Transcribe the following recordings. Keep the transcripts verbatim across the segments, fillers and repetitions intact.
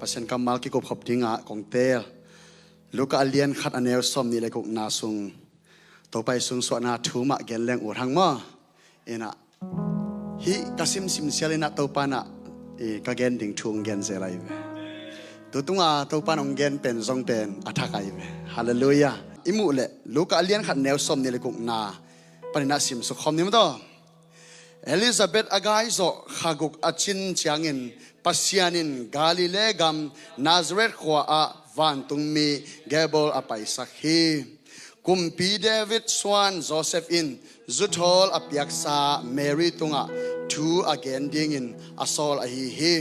Pasian kammal kikup khop dingah kong teel. Luka a lian khat a neu sawm nih le gukna sung Topa i sungsuahna thu mah gen leng ut hang maw? Inah hih ka simsim sial inah Topa nah i ka gen ding thu hong gen zel ahi ve. Tutunga Topa nah hong gen pen zong pen a thak ahi ve. Halleluiah. I muh leh Luka a lian khat neu sawm nih le gukna paninah simsuk khawm ni maw taw. Elizabeth a gai zawh kha guk a cin ciangin Pasian in Galilee gam Nazareth khua ah vantungmi Gabriel a paisak hi. Kumpi David suan Joseph in zuthawl a piaksa Mary tungah thu a gen dingin a sawl ahi hi.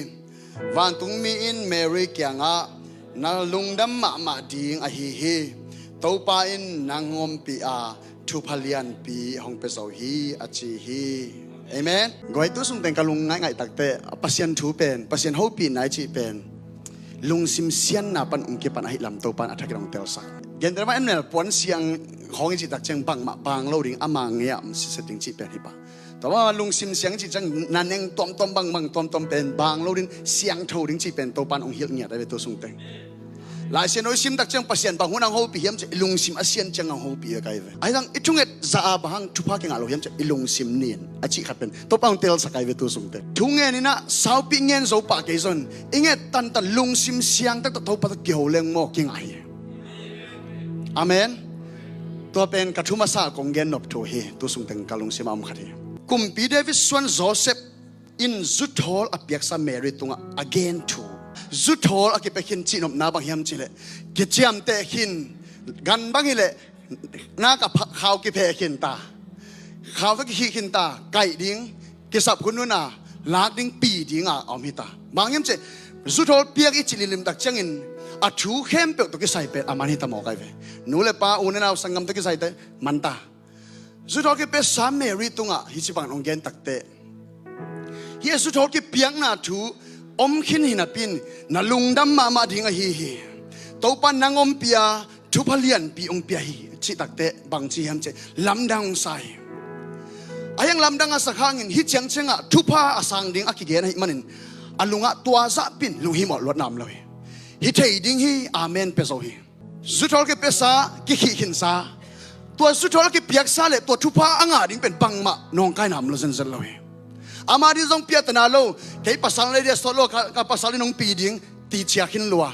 Vantungmi in Mary kiangah na lungdam mahmah ding ahi hi. Topa in nang ompih a thupha lianpi hong pia zo hi a ci hi. Amen. Guai, tu sungteng ka lung ngaingaih takte Pasian thu pen, Pasian hopihna i cih pen lungsim sianna pan hong kipan ahi lam Topa in a thakin hong telsak. Gentehna mah en mel puan siang hong i cih tak ciang bangmah bang lo ding, ama ngei ah om sitset ding cih pen hi pah. Tua bang lungsim siang cih ciang na neng tuamtuam bangbang tuamtuam pen bang lo ding, siangtho ding cih pen Topa in hong hilh ngiat a ve tu sungteng. Lai Siangtho i sim tak ciang Pasian bang hun hong hopih hiam cih i lungsim a sian ciang hong hopih ve kai ve. Ahi zong i thunget za a bang hang thupha kingah lo hiam cih i lungsim nin a cih khat pen Topa hong telsak ai ve tu sungteng. Thungen inah saupi ngen zo pah kei zong i nget tantan lungsim siang taktak Topa tawh kiho leng maw kingah hi. Amen. Tua pen ka thu masa kong gen nop thu hi, tu sungteng ka lungsim a om khat hi. Kumpi David suan Joseph in zuthawl a piaksa Mary tungah a gen thu. Zuthawl a kipia khin cihnopna bang hiam cihleh kiciamteh khin, gan bang hileh nak a pha-, khau kipheh khin ta, khau tawh kikhih khin ta, kaih ding, kisap hun nuna lak ding pi dinga a om hi ta. Bang hiam cih zuthawl piak i cih limlim tak ciangin a thu khempeuh tawh kisai pen a man hi ta maw kai ve. Nu le pa, u le nau, sanggam tawh kisai te man ta. Zuthawl kipiasa Mary tungah hih ci bang hong gen takte, hih a zuthawl kipiakna thu om khin hi napi in na lungdam mahmah ding ahi hi. Topa nang ompih a thupha lianpi hong pia hi cih takte bang ci hiam cih lamdang hong sa hi. A hiang lamdang a sak hangin hih ciang ciangah thupha a sang ding a kigen ahih manin a lungah tua zahpi in lunghimawh luat nam lo hi. Hi thei ding hi, amen pia zo hi. Zuthawl kipiasa, kikhih khinsa, tua zuthawl kipiaksa le tua thupha a ngah ding pen bangmah nawngkaina om lo zenzen lo hi. Ama ding zong piatana lo, kei pasal nei dia sawt lo, ka, ka pasal in hong pi ding ti cia khin lua.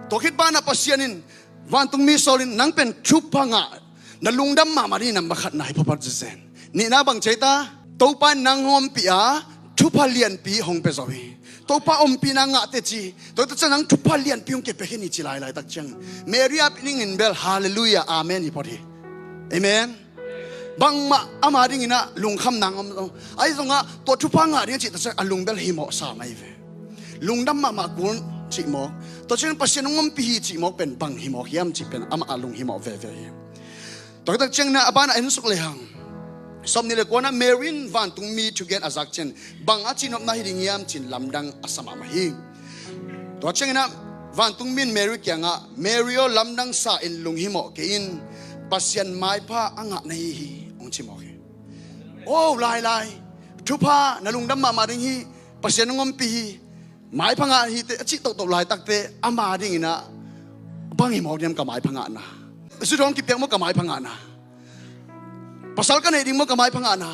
Tua khit banah Pasian in vantungmi sawl in nang pen thupha ngah, na lungdam mahmah ding hi, namba khatna hi phapat zenzen. Nihna bang ci ta, Topa in nang hong ompih a thupha lianpi hong pia zo hi. Topa ompihna ngah teci, tua tak ciang nang thupha lianpi hong kipia khin hi ci lailai tak ciang Mary a pi ning in bel halleluiah, amen hi phot hi. Amen. Bangmah ama ding inah lungkham nang om zong, ahi zongah tua thupha ngah ding a cih tak ciang a lung bel himawh sa mai ve. Lungdam mahmah kul cih mawk, tua ciang Pasian hong ompih hi cih mawk pen bang himawk hiam cih pen amah a lung himawh veve hi. Tua tak ciangin a banah en suk lehang, sawm nih le kuana Mary in vantungmi thugen a zak ciang bang a cihnopna hi ding hiam cih lamdang a sa mahmah hi. Tua ciangin a vantungmi in Mary kiangah, Mary aw, lamdang sa in lunghimawh kei in, Pasian maipha a ngah na hi hi, hong ci mawk hi. O lailai, thupha na lungdam mahmah ding hi, Pasian hong ompih hi, maipha ngah hi teh a cih tohtoh laitakte ama ding inah bang hi mawk diam ka maipha ngahna? Zuthawl kipiak maw ka maipha ngahna? Pasal ka neih ding maw ka maipha ngahna?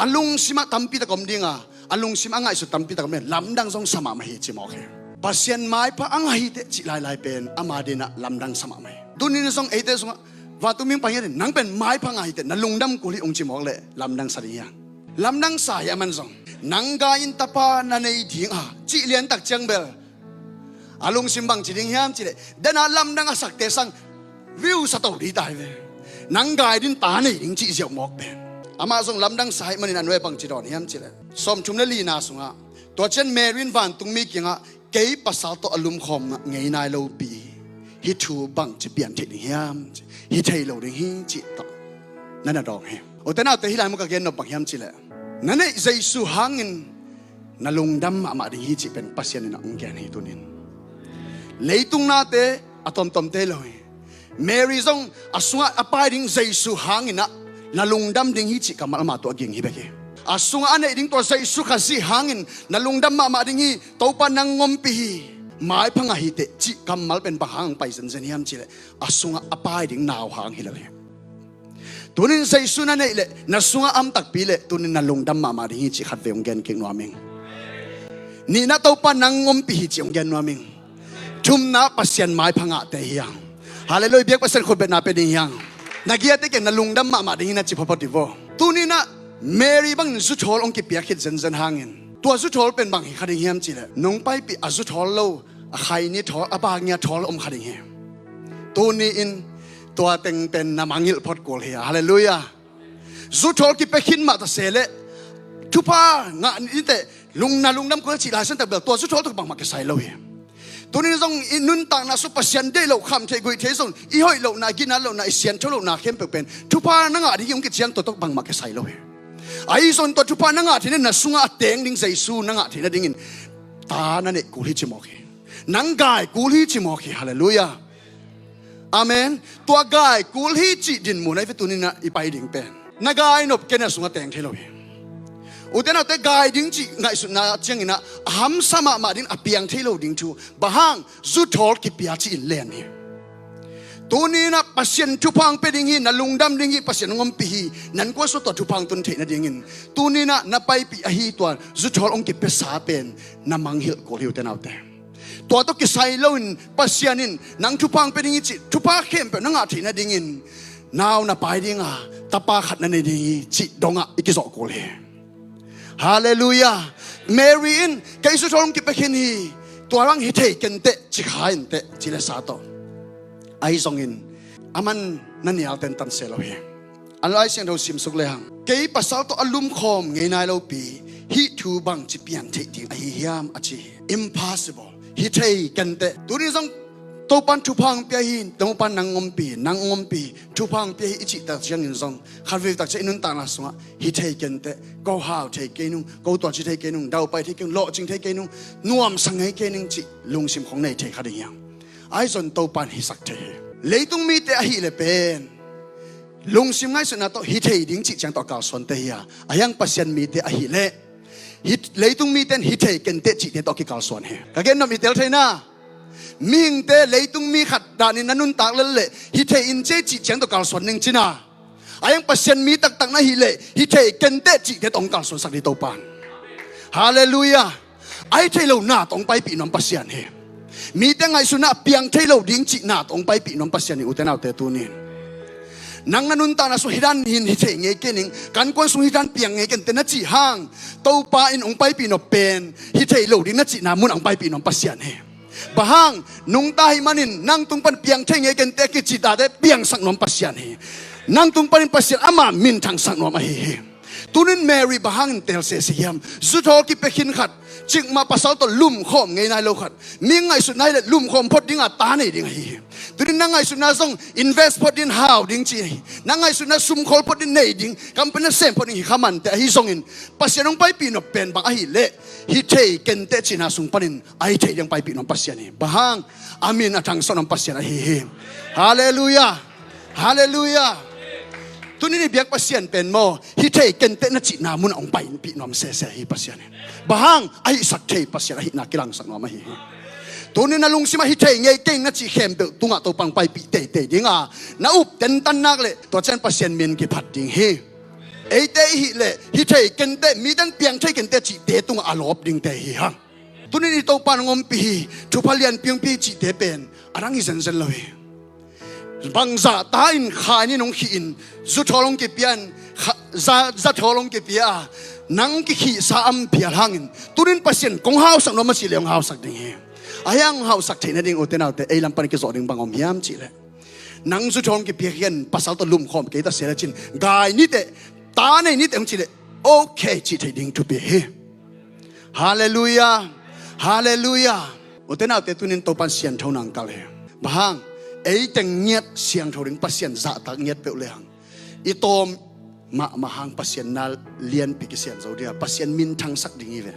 A lungsimah tampi tak om dinga, a lungsim a ngaihsut tampi tak om dinga, lamdang zong sa mahmah hi ci mawk hi. Pasian maipha a ngah hi teh cih lailai pen ama ding inah lamdang sa mahmah hi. Tuni in zong eite sungah vantungmi pang hi a ding, nang pen maipha ngah hi teh na lungdam kul hi hong ci mawk leh lamdang sa ding hiam? Lamdang sa hi a man zong. Nang gai in tapa na nei ding a cih lian tak ciang bel a lungsim bang ci ding hiam cih leh, dena lamdang a sakte sang view sa to ding ta hi ve. Nang gai ding ta nei ding cih ziau mawk pen. Amah zong lamdang sa hi manin a nuai bang ci dawn hiam cih leh, sawmthum le lina sungah, tua ciang Mary in vantungmi kiangah, kei pasal tawh a lumkhawm ngei nai lo pi, hih thu bang ci pian theih ding hiam? Hi thei lo ding hi cih tawh na na dawng hi. Ute naute, hih lai mun ka gen nop bang hiam cih leh, na neih Jesu hangin na lungdam mahmah ding hi cih pen Pasian in a hong gen hi tuni in. Leitung nate a tomtomte lo hi. Mary zong a sungah a pai ding Jesu hangin ah na lungdam ding hi cih kammal ama tawh a ging hi bek hi. A sungah a neih ding tua Jesu Khazih hangin na lungdam mahmah ding hi, Topa nang hong ompih hi. Maipha ngah hi teh cih kammal pen bang hang pai zenzen hiam cihleh, a sungah a pai ding nau hang hi lo hi. Tunin Jesu na neih leh na sungah a om takpi leh tunin na lungdam mahmah ding hi cih khatvei hong gen kik nuam ing. Nihna, Topa nang ompih hi cih hong gen nuam ing. Thumna, Pasian maipha ngahte hi hang. Halleluiah, biak Pasian khutbetna pia ding hi hang. Na giate kiang na lungdam mahmah ding hi na ci photphot hi vaw. Tuninah Mary bangin zuthawl hong kipia khit zenzen hangin tua zuthawl pen bang hi kha ding hiam cihleh, nong paipih a zuthawl lo, a khaini thawl, a bangia thawl om kha ding hi. Tuni-in tua teng pen na mangngilh phot kul hi. Halleluiah. Zuthawl kipia khin mah ta se leh, thupha ngah ni teh lung, na lungdam kul cih Lai Siangtho bel tua zuthawl tawh bangmah kisai lo hi. Tunin zong i nuntakna sung Pasian deih loh, kham theih guih theih zong, i hoih lohna, i ginat lohna, i siangtho lohna khempeuh pen thupha na ngah ding hi hong kiciang tua tawh bangmah kisai lo hi. Ahi zong tua thupha na ngah theihna, na sungah a teng ding Jesu na ngah theihna dingin ta na neih kul hi ci mawk hi. Nang gai kul hi ci mawk hi. Halleluiah. Amen. Tua gai kul hi cih dinmun ahi ve tuninah i pai ding pen. Na gai nop kei na sungah teng thei lo hi. Ute naute, gai ding cih ngaihsutna cianginah a hamsa mahmah ding, a piang thei lo ding thu. Bang hang? Zuthawl kipia cih in len hi. Tuninah Pasian thupha hong pia ding hi, na lungdam ding hi, Pasian hong ompih hi, na innkuan sungah tua thupha hong tun theih nadingin tuninah na paipih ahi tua zuthawl hong kipiasa pen na mangngilh kul hi, ute naute. Tua tawh kisai loin Pasian in nang thupha hong pia ding hi cih, thupha khempeuh na ngah theih nadingin nau na pai dinga tapa khat na nei ding hi cih dongah i kizawh kul hi. Halleluiah. Mary in kei zuthawl hong kipia khin hi, tua bang hi thei kenteh ci kha inteh, ci le sa tawh. Ahi zongin a man na nial tentan se lo hi. A Lai Siangtho simsuk lehang, kei pasal tawh a lumkhawm ngei nai lopi hih thu bangci pian theih ding ahi hiam a ci hi. Impossible. Hi thei kenteh. Tuni zong Topan thupha hong pia hi, Topan nang ompih, nang ompih, thupha hong pia hi i cih tak ciangin zong khatvei tak ciang i nuntakna sungah hi thei kenteh, ko hau thei kei nung, ko tualci thei kei nung, daupai thei kei nung, lawhcing thei kei nung, nuamsa ngei kei ning cih lungsim khong nei thei kha ding hiam? Ahi zong Topan hisak thei hi. Leitung mite ahih leh pen lungsim ngaihsutna tawh hi thei ding cih ciang tawh a kalsuante hi a, a hiang Pasian mite ahih leh hi, leitung mite in hi thei kenteh cihte tawh a kikalsuan hi. Ka gen nop hi tel thei na. Mihingte, leitung mi khat danin na nuntak lel leh hi thei in cei cih ciang tawh kalsuan ning cina. A hiang Pasian mi taktak na hih leh hi thei kenteh cihte tawh hong kalsuansak ding Topan. Halleluiah. A hi thei lo na tawh hong paipih nuam Pasian hi. Mite ngaihsutna a piang thei lo ding cih na tawh hong paipih nuam Pasian hi, ute naute, tunin. Nang na nuntakna sung hi dan hin hi thei ngei kei ning, ka innkuan sung hi dan piang ngei kei inteh na cih hang, Topa in hong paipih nop pen hi thei lo ding na cihna mun hong paipih nuam Pasian hi. Bang hang? Nungta ahih manin nang tung pan piang thei ngei kei inteh kici tate piangsak nuam Pasian hi. Nang tung panin Pasian ama minthangsak nuam ahi hi. Tunin Mary bang hangin teel sese hiam? Zuthawl kipia khin khat, cikmah pasal tawh lumkhawm ngei nai lo khat, mi ngaihsutna ahih leh lumkhawm phot dinga ta nei ding ahi hi. Tunin na ngaihsutna zong invest phot ding, hau ding ci hi. Na ngaihsutna sumkhawl phot ding, nei ding, company sem phot ding hi kha mah inteh, ahi zongin Pasian hong paipih nop pen bang ahih leh hi thei kenteh cihna sung panin a hi thei ding paipih nuam Pasian hi. Bang hang? A min a thangsak nuam Pasian ahi hi. Halleluiah. Halleluiah. Tunin i biak Pasian pen maw, hi thei kenteh na cihna munah hong paipih nuam sese hi Pasian hi. Bang hang? A hihsak thei Pasian ahihna kilangsak nuam ahi hi. Tunin na lungsimah hi thei ngei kei ing na cih khempeuh tungah Topan hong paipih teitei dinga na up tentan nak leh tua ciang Pasian min kiphat ding hi. Eite i hih leh hi thei kenteh, mi dang piang thei kenteh cihte tungah a lawp dingte hi hang. Tunin i Topan hong ompih hi, thupha lianpi hong pia hi cihte pen a dang hi zenzen lo hi. Bangzah ta in khaini in hong khih in, zuthawl hong kipia in, kha-, za-, zathawl hong kipia a, nang kikhihsa a hong phial hangin tunin Pasian kong hausak nuam a cih leh hong hausak ding hi. A hiang hong hausak theih nading, ute naute, ei lam pan kizawh ding bang om hiam cih leh, nang zuthawl hong kipia khin, pasal tawh lumkhawm kei ta se lecin, gai ni teh, ta nei ni teh hong cih leh okay cih theih ding thupi hi. Halleluiah. Halleluiah. Ute naute, tunin Topan sianthona hong kal hi. Bang hang? Ei teng ngiat siangtho ding, Pasian zahtak ngiat peuh lehang i tawm mahmah hang Pasian na lianpi kisian zo ding a, Pasian minthangsak ding hi ve.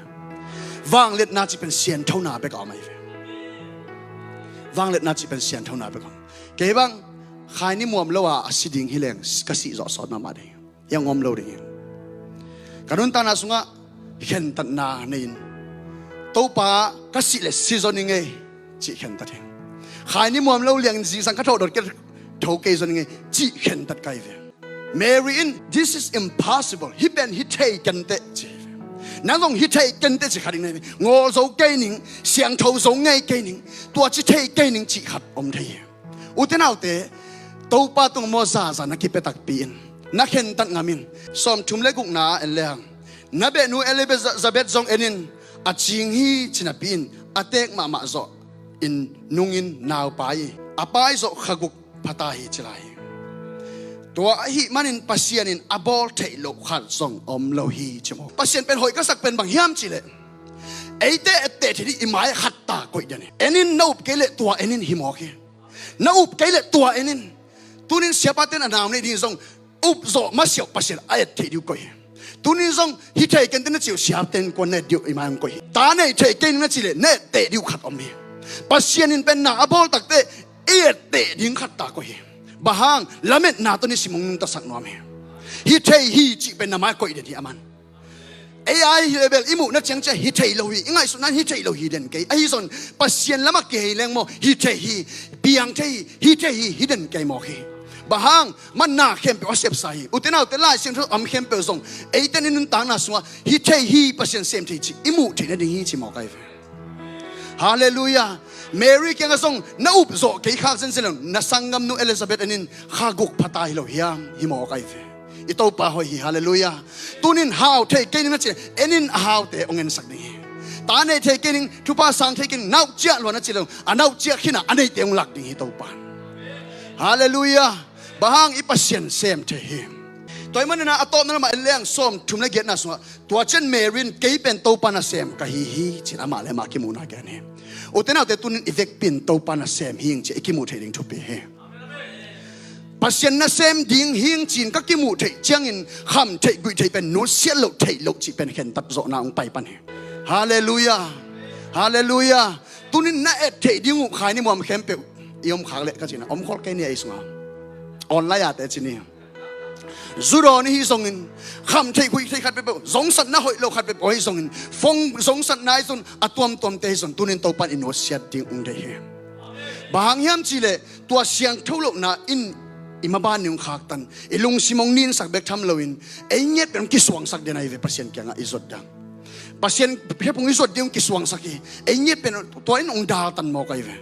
Vangliatna cih pen sianthona bek a om ahi ve. Vangliatna cih pen sianthona bek a om. Kei bang khaini muam lo a a si ding hi leng ka sih zawh sawt mahmah ding hi. Hiang om lo ding hi. Ka nuntakna sungah khentatna nei in, Topa, ka sih leh si zaw ning ei, cih khentat hi. Khaini muam lo liangin zingsang ka tho dot kei, tho kei zon ngei cih khentat ka hi ve. Mary in, "This is impossible. Hih pen hi thei kenteh," ci hi ve. Nang zong hi thei kenteh ci kha ding na hi ve. Ngawl zo kei ning, siangtho zo ngei kei ning, tua ci thei kei ning cih khat om thei hi. Ute naute, Topa tung maw zaza na kipia takpi in, na khentat ngam in. Sawmthum le gukna en lehang, na behnu Elizabeth zong en in, a cing hi ci napi in, a teek mahmah zawh in nungin nau pai hi. A pai zawh kha guk phata hi ci lai hi. Tua ahih manin Pasian in a bawl theih loh khat zong om lo hi ci maw. Pasian pen hoih ka sak pen bang hiam cih leh, eite etteh theih ding i mai khat ta koih den hi. En in, na up kei leh tua en in hi mawk hi. Na up kei leh tua en in. Tunin siapate'n a nau neih ding zong up zawh masiah uh Pasian a et theih ding uh koih hi. Tunin zong hi thei kenteh na cih uh siapate'n kuan na et ding uh i mai hong koih hi. Ta nei thei kei ning na cih leh na etteh ding uh khat om hi. Pasian in pen na a bawl takteh i etteh ding khat ta koih hi. Bang hang, lametna tawh nisim hong nungtasak nuam hi. Hi thei hi cih pen na mai koih den hi a man. Ei a hi leh bel i muhna ciang ciang hi thei lo hi, i ngaihsutna hi thei lo hi den kei. Ahi zong Pasian lamah kihei leng maw, hi thei hi, piang thei hi, hi thei hi, hi den kei mawk hi. Bang hang, man na khempeuh a sepsa hi. Ute naute, Lai Siangtho a om khempeuh zong eite'n i nuntakna sungah hi thei hi, Pasian sem thei cih i muh theih nading hi ci mawk ahi ve. Halleluiah. Mary kiangah zong na up zawh kei khak zenzen lo, na sanggamnu Elizabeth en in, kha guk phata hi lo hiam, hi mawk ahi ve. I Topa hoih hi, halleluiah. Tunin hau thei kei ning na cih leh, en in, a haute hong ensak ding hi. Ta nei thei kei ning, thupha sang thei kei ning, nauh ciah lua na cih leh, a nauh ciah khin a, a neite hong lak ding hi Topa. Halleluiah. Bang hang, i Pasian sem thei hi. Tua ahih manin a tawpna lamah en lehang sawmthum le giatna sungah, tua ciang Mary in kei pen Topa nasem ka hi hi ci-in amah le amah kimuhna gen hi. Ute naute, tunin i vekpi in Topa nasem hi ing ci-in i kimuh theih ding thupi hi. Pasian nasem ding hi ing ci-in ka kimuh theih ciangin kham theih guih theih pen nusiat loh theih loh cih pen khentat zawhna hong pai pan hi. Halleluiah. Halleluiah. Tunin na et theih ding uh khaini muam khempeuh i om khak leh ka cihna om khol kei ni ei sungah. Online ah te ci ni. Zu dawn i hi zongin, kham theih guih theih khat peuhpeuh, zongsatna hoih lo khat peuhpeuh hi zongin, phone zongsatna hi zong, a tuamtuamte hi zong, tunin Topa in i nusiat ding hong deih hi. Bang hang hiam cih leh, tua siangtho lohna in i maban ning hong khaktan, i lungsim hong ninsak bek tham loin, ei ngiat pen hong kisuangsak den ahi ve Pasian kiangah i zuat dan. Pasian hehpihna i zuat ding hong kisuangsak hi. Ei ngiat pen tua in hong daltan mawk ahi ve.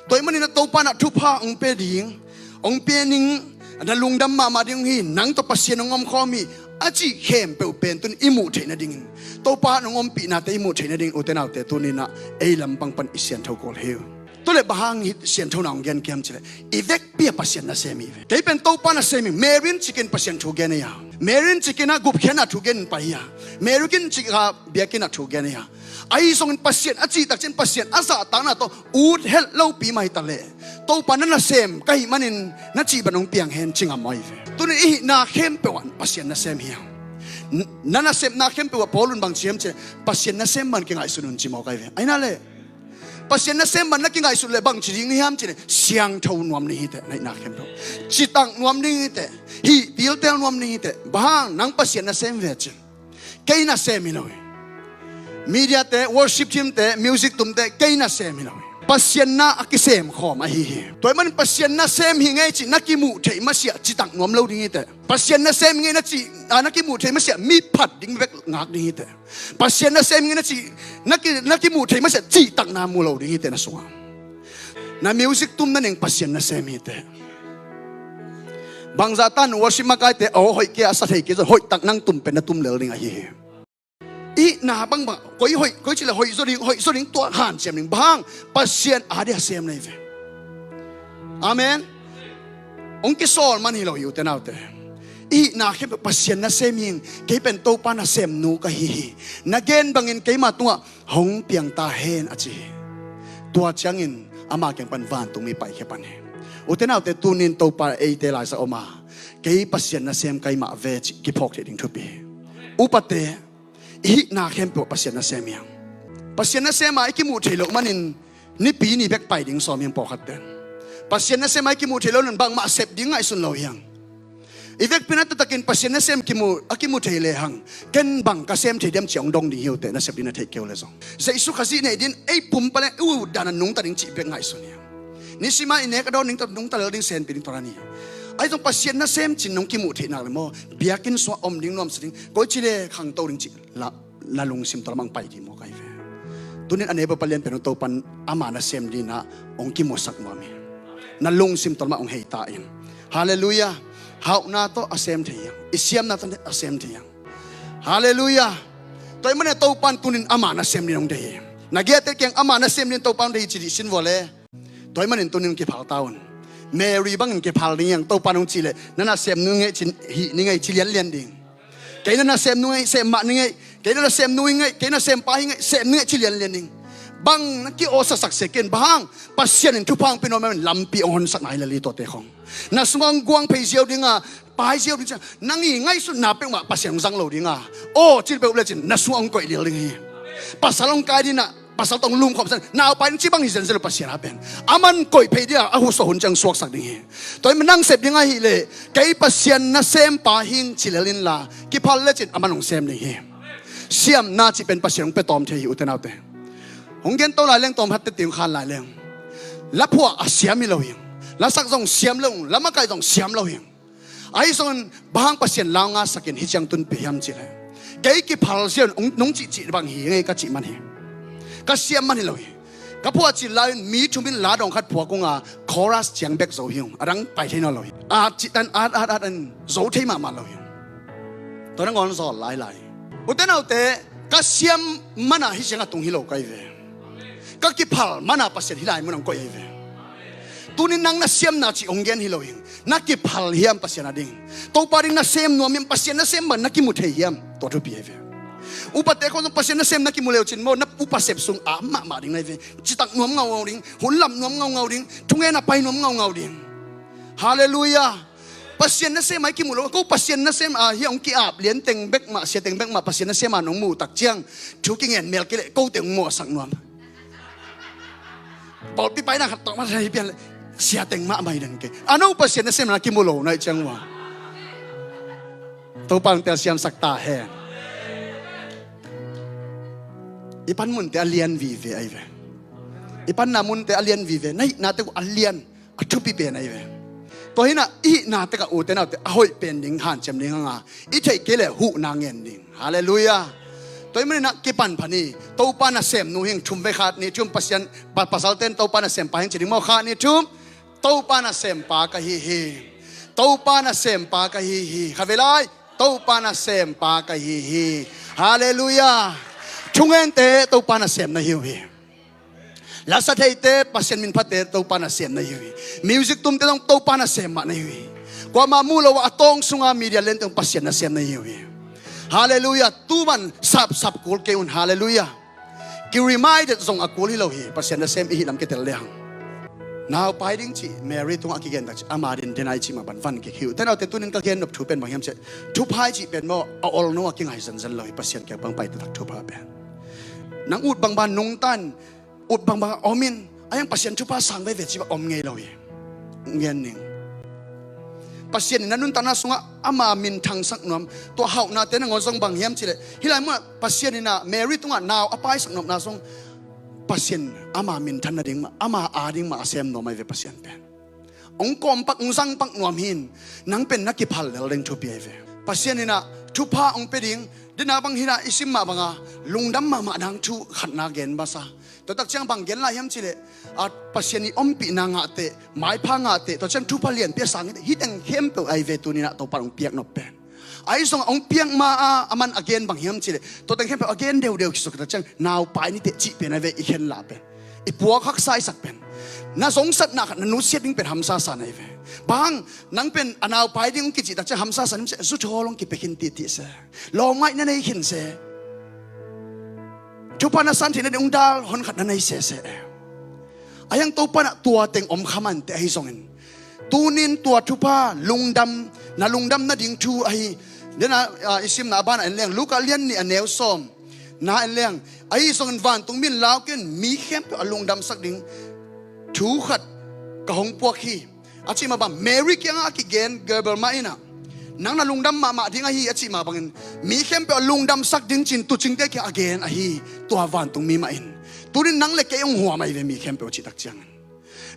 Tua ahih manin a Topa in a thupha hong pia ding, hong pia ning, na lungdam mahmah ding hi, nang tawh Pasian hong omkhawm hi, a cih khempeuh pen tunin i muh theih nadingin, Topa in hong ompihnate i muh theih nadingin, ute naute, tunin a ei lampang pan i siangtho kul hi. Tua leh bang hang hih sianthona hong gen ka hiam cih leh, i vekpi a Pasian nasem hi ve. Kei pen Topa nasem hi. Mary in cikin Pasian thu gen hi a, Mary in cikin a gupkhiatna thu gen in pai hi a, Mary in cikin a biakinn ah thu gen hi a. Ahi zongin Pasian a cih tak ciang Pasian a zahtakna tawh ut helh lopi mah hi ta leh, Topa na nasem ka hih manin na cih bang hong piang hen ci ngam ahi ve. Tunin i hihna khempeuh ah Pasian nasem hi a. N-, na nasepna khempeuh ah Paul in bang ci hiam cih leh, Pasian nasem bang kingaihsun un ci mawk ahi ve. Ahi na leh, Pasian nasem bang na kingaihsun leh bangci ding hiam cih leh, siangtho nuam ding hi teh, na hihna khempeuh. Citak nuam ding hi teh, hih tiltel nuam ding hi teh. Bang hang, nang Pasian nasem ve cin. Kei nasem hi lo hi. Media te, worship team te, music tum te, kei nasem hi lo hi. Pasian na a kisem khawm ahi hi. Tua ahih manin Pasian nasem hi ing ei cih na kimuh theih masiah citak nuam lo ding hi teh. Pasian nasem hi ing ei na cih, a, na kimuh theih masiah mi phat ding bek ngak ding hi teh. Pasian nasem hi ing ei na cih, na ki, na kimuh theih masiah cihtakna mu lo ding hi teh na sungah. Na music tum nading Pasian nasem hi teh. Bangzah tan worship makaite, aw hoih kei a, sa thei kei zong, hoih tak nang tum pen na tum lel ding ahi hi. I hihna bangbang, koi hoih, koi cih leh hoih zaw ding, hoih zaw ding, tua hanciam ding. Bang hang, Pasian a dia sem na hi ve. Amen. Hong kisawl man hi lo hi ute naute. I hihna khempeuh Pasian nasem hi ing, kei pen Topa nasemnu ka hi hi. Na gen bangin keima tungah hong piang ta hen a ci hi. Tua ciangin ama kiang pan vantungmi paikhia pan hi. Ute naute, tunin Topa eite laisak om a, kei Pasian nasem ka hi mah ve cih kiphawk theih ding thupi hi. Upate, i hihna khempeuh Pasian nasem hi ing. Pasian nasem a i kimuh theih loh manin nipi ni bek pai ding sawm hi ing pawlkhat pen. Pasian nasem a i kimuh theih loh manin bangmah sep ding ngaihsun lo hi ing. I vekpi-in a taktakin Pasian nasem kimu, a kimu thei lehang, ken bang ka sem thei diam ci-a hong dong ding hi uh teh, nasep ding na theih kei uh leh zong. Jesu Khazih neih ding, ei pumpi leh i ut dan a nungta ding cih bek ngaihsun hi. Nisim a i nek a dawn ding tawh, nungta lel ding, senpi ding tawh na hi. Ahi zong Pasian nasem ci-in nong kimuh theih nak leh maw, biakinn sungah om ding, nuamsa ding, koici leh khangto ding cih la, na lungsim tawh lamah hong pai ding maw, ka hi ve. Tuni-in a neu peuhpeuh lianpen uh Topa'n ama nasem dingin ah hong kimusak nuam hi. Na lungsim tawh lamah hong hei ta in. Halleluiah. Hauhna tawh a sem thei hi hang. I siamna tawh a sem thei hi hang. Halleluiah. Tua ahih manin Topa'n tuni-in ama nasem dingin hong deih hi. Na gei-a te kiang ama nasem dingin Topa'n hong deih hi ci dih sin vua leh. Tua ahih manin tuni-in kiphal ta un. Mary bangin kiphal ding hi hang, Topa'n hong cih leh, na nasemnu hi ing ei ci, hih ning ei ci lianlian ding. Kei na nasemnu hi ing ei, sem mah ning ei. Kei na nasemnu hi ing ei, kei nasempa hi ing ei, sem ning ei ci lianlian ding. Bang na ki-awsasak se ken, bang hang, Pasian in thupha hong pia nuam ahih manin lampi hong honsak na hi lel hi tuate khong. Na sungah hong guang phei ziau ding a, pai ziau ding ciang, nang i ngaihsutna peuhmah Pasian hong zang lo ding a. Aw, cih peuh lecin, na sungah hong koih lel ding hi. Pasal hong kai ding a, pasal tawh hong lumkhawm sa, naupai ding cih bang hi zenzen lo Pasian a pen. Aman koih phei ding a, a husuah hun ciang suaksak ding hi. Tua ahih manin nang sep ding ahih leh, kei Pasian nasempa hi ing ci lel inla, kiphal lecin aman hong sem ding hi. Siamna cih pen Pasian hong pia tawm thei hi, ute naute. Hong gen to lai leng, tawm khat teh hong khan lai leng. La phuah a siam hi lo hi. La sak zong siam lo hi. La makaih zong siam lo hi. Ahi zongin bang hang Pasian lau ngasakin hih ciang tun pia hiam cih leh, kei kiphal ziau in hong, nong cihcih bang hi ing ei ka cih man hi. Ka siam man hi lo hi. Ka phuahcil lai-in mi thum in la dawng khat phuak ung a, chorus ciang bek zo hi ung. A dang pai thei nawn lo hi. At cih tan at, at, at in zo thei mahmah lo hi. Tua nangawn zawl lailai. Ute naute, ka siam man a hih ciang a tung hi lo ka hi ve. Ka kiphal man a Pasian hih lai mun ah hong koih ahi ve. Tuni-in nang na siamna cih hong gen hi lo hi. Na kiphal hiam Pasian ading? Topa ding na sem nuam hiam? Pasian nasem bang na kimu thei hiam? Tua thupi ahi ve. Upate khong zong Pasian nasem na kimu le uh cin maw, na upa sep sung a mahmah ding na hi ve. Citak nuam ngaungau ding, hun lap nuam ngaungau ding, thungen a pai nuam ngaungau ding. Halleluiah. Pasian nasem a i kimuh lo, ko Pasian nasem a hih hong ki-ap lian teng bek mah, sia teng bek mah, Pasian nasem a nong muh tak ciang, thu kingen mel kei leh, ko teng hong mawhsak nuam. Pawlpi paina khat tawh mah hi pian leh, sia teng mah mah hi den kei. A no Pasian nasem na kimu lo na hih ciang uh a, Topa hong telsiamsak ta hen. I pan munte a lian vive ahi ve. I panna munte a lian vive. Na hihnate uh a lian, a thupi pen ahi ve. Tua hi-in ah i hihna tek ah, ute naute, a hoih pen ding hanciam ding hang a, i theih kei leh huhna ngen ding. Halleluiah. Tua ahih manin ah kipan pha ni. Topa nasemnu hi ing. Thum ve, khat, nih, thum. Pasian, pa, pasalte'n Topa nasempa hi ing ci ding maw? Khat, nih, thum. Topa nasempa ka hi hi. Topa nasempa ka hi hi. Khat vei lai. Topa nasempa ka hi hi. Halleluiah. Thungente Topa nasem na hi uh hi. Lasa theite, Pasian min phate, Topa nasem na hi uh hi. Music tumte zong Topa nasem mah na hi uh hi. Kuamah muh lo a, a tawng sunga media lente zong Pasian nasem na hi uh hi. Halleluiah. Tuman sapsap kul kei un. Halleluiah. Ki-reminded zong a kul hi lo hi. Pasian nasem i hih lam kitel le hang. Naupai ding cih Mary tungah a kigen tak ciang, ama din denai cih mah bang van kik hi uh. Ute naute, tuni-in ka gen nop thu pen bang hiam cih leh, thupha i cih pen maw, a olno a kingai zenzen lo hi. Pasian kiang pan pai taktak thupha pen. Nang ut bangbang nungta in, ut bangbang a om in, a hiang Pasian thupha sang veve cih bang om ngei lo hi. Ngen ning. Pasian in na nuntakna sungah ama minthangsak nuam, tua hauhnate nangawn zong bang hiam cih leh, hih lai munah Pasian in ah Mary tungah nau a paisak nopna zong Pasian ama minthan nading mah, ama ading mah a sem nuam ahi ve Pasian pen. Hong kawmpak, hong zangpak nuam hi in, nang pen na kiphal lel ding thupi ahi ve. Pasian in ah thupha hong pia ding, dena bang hi-in ah i sim mah banga, lungdam mahmah ding thu khatna gen masa. Tua tak ciang bang gen lai hiam cih leh, a, Pasian i ompihna ngah teh, maipha ngah teh, tua ciang thupha lianpi a sang hi teh, hih teng khempeuh ahi ve tuni-in ah Topa'n hong piak nop pen. Ahi zongin hong piak ma-a, aman a gen bang hiam cih leh, tua teng khempeuh a gen deudeu kisuk tak ciang, naupai ni teh cih pen ahi ve, i khen lah pen. I puak haksa i sak pen. Na zongsatna khat na nusiat ding pen hamsa sa na hi ve. Bang, nang pen a naupai ding hong kicih tak ciang hamsa sa na hi ve, zuthawl hong kipia khin titi se. Lawmngaih na nei khin se. Thupha na san theihna ding hong dal hon khat na nei sese. A hiang Topa'n ah tua teng om kha mah inteh ahi zongin, tuni-in tua thupha lungdam, na lungdam nading thu ahi. Dena, a, i simna a banah en leng, Luka lian nih a neu sawm na en leng, ahi zongin vantung mi in lau kei un, mi khempeuh a lungdamsak ding thu khat ka hong puak hi. A cih mah bang, Mary kiangah a kigen Gabriel mah in ah, Nang na lungdam mahmah ding ahi a cih mah bangin mi khempeuh a lungdamsak ding ci-in tuucingte kiangah a gen ahi tua vantungmi mah in. Tunin nang le kei hong huam ahi ve, mi khempeuh a cih tak ciangin.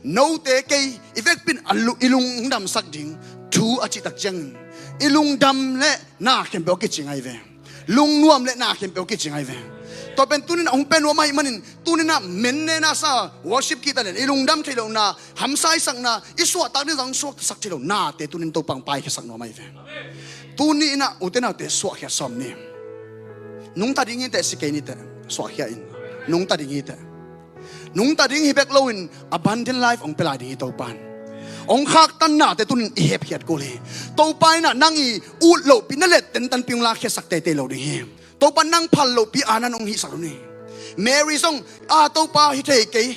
Note kei i vekpi in a lu-, i lungdamsak ding thu a cih tak ciangin i lungdam le na khempeuh a kicing ahi ve. Lungnuam le na khempeuh a kicing ahi ve. Tua pen tunin a hong pia nuam ahih manin tunin ah mennena sa worship kihta len i lungdam theih lohna, hamsa i sakna, i suahtak ding zong suaksak theih loh nate tunin Topa hong paikhiasak nuam ahi ve. Tuni in ah ute naute suahkhia sawm ni. Nungta ding hi teh, si kei ni teh, suahkhia in. Nungta ding hi teh. Nungta ding hi bek loin abundant life hong pia lai ding hi Topa in. Hong khaktan nate tunin i hepkhiat kul hi. Topa in ah nang i ut lohpi na let tentanpi hong lakkhiatsak teitei lo ding hi. Topa in nang phal lohpi a nan hong hihsak lo ni. Mary zong, a Topa, hi thei kei.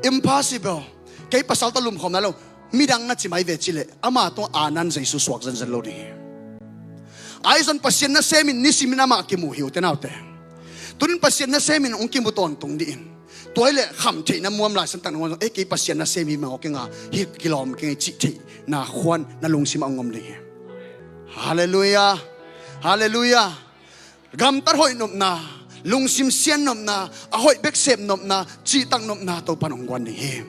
Impossible. Kei pasal tawh lumkhawm nai lo. Midang na ci mai ve ci leh ama tungah a nan Jesu suak zenzen lo ding hi. Ahi zong Pasian nasem in nisimin amah kimu hi ute naute. Tunin Pasian nasem in hong kimu tawntung dih in. Tua hi leh khamtheihna muam laisan tak na hong, eh, kei Pasian nasem hi mawk ing a, hi kilawm keng hi cih theihna khuan na lungsim ah hong om ding hi. Halleluiah. Halleluiah. Gamtat hoih nopna, lungsim sian nopna, a hoih bek sep nopna, cihtak nopna Topa in hong guan ding hi.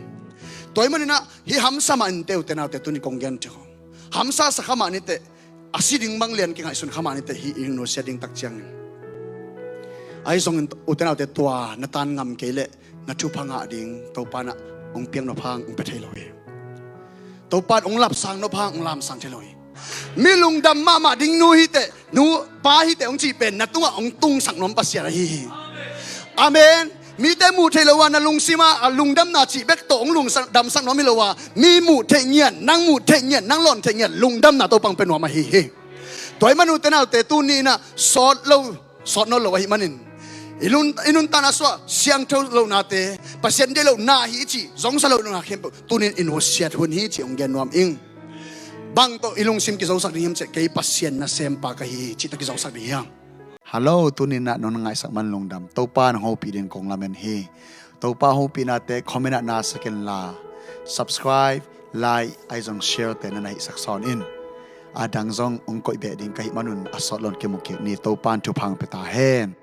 Tua ahih manin ah hih hamsa mah ni teh ute naute, tuni kong gen thei kha. Hamsa sa kha mah ni teh, a si ding bang lian kingaihsun kha mah ni teh, hih i nusia ding tak ciangin. Ahi zongin ute naute, tua na tan ngam kei leh na thupha ngah ding Topa in ah hong piak nop hang hong pia thei lo hi. Topa in hong lapsang nop hang hong lamsang thei lo hi. Mi lungdam mahmah ding nu hi teh, nu pa hi teh hong cih pen na tungah hong tungsak nuam Pasian ahi hi. Amen. Mite muh theih lo a na lungsim ah a lungdamna cih bek tawh hong lungdamsak nuam hi lo a, mi muh theih ngiat, nang muh theih ngiat, nang lawn theih ngiat lungdamna Topa hong pia nuam ahi hi. Tua ahih manin ute naute, tuni in ah sawt lo, sawt nawn lo ahih manin i lun, i nuntakna sungah siangtho lohnate, Pasian deih lohna hi i cih zongsa lohna khempeuh tunin i nusiat hun hi cih hong gen nuam ing. Bang tawh i lungsim kizosak ding hiam cih leh, kei Pasian nasempa ka hi hi cih tawh kizosak ding hi hang. Hallo, tuni in ah nong na ngaihsak man lungdam. Topa in hong hopih ding kong lamen hi. Topa hong hopihnate comment ah na sak inla, subscribe, like, ahi zong share te na na hihsak sawn in. A dang zong hong koih beh ding ka hih manun a sawt loin kimu kik ni. Topa in thupha hong pia ta hen.